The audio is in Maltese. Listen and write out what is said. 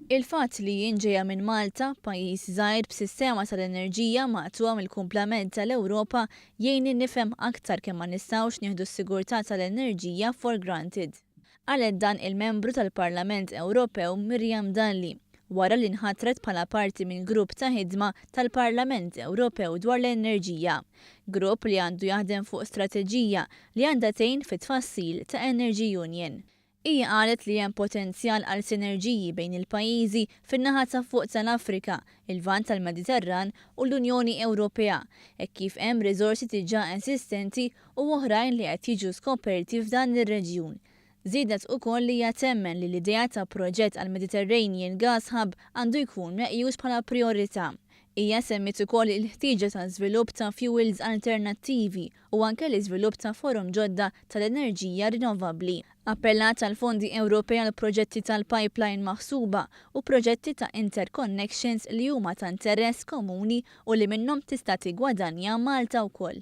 Il-fatt li jien ġejja minn Malta, pajjiż żgħir b'sistema tal-enerġija maqtugħa mill-kumplament tal-Ewropa, jgħinni nifhem aktar kemm ma nistgħux nieħdu s-sigurtà tal-enerġija for granted. Qalet dan il-Membru tal-Parlament Ewropew Miriam Dalli, wara li nħatret bħala parti minn grupp ta' ħidma tal-Parlament Ewropew dwar l-enerġija. Grupp li għandu jaħdem fuq strateġija li għandha tgħin fit-tfassil ta' Energy Union. Hija qalet li hemm potenzjal għal sinerġiji bejn il-pajjiżi fin-naħa ta' fuq tal-Afrika, il-Lvant tal-Mediterran u l-Unjoni Ewropea, hekk kif hemm riżorsi diġà eżistenti u oħrajn li qed jiġu skoperti f'dan ir-reġjun. Żiedet ukoll li hija temmen li l-idea ta' proġett għall-Mediterranean Gas Hub għandu jkun meqjus bħala prijorità. Hija semmiet ukoll il-ħtieġa ta' żvilupp ta' fjuwils alternattivi u anke l-iżvilupp ta' forom ġodda tal-enerġija rinnovabbli. Appellat għal fondi Ewropej għal proġetti tal-pipeline maħsuba u proġetti ta' interconnections li huma ta' interess komuni u li minnhom tista' tiggwadanja Malta wkoll.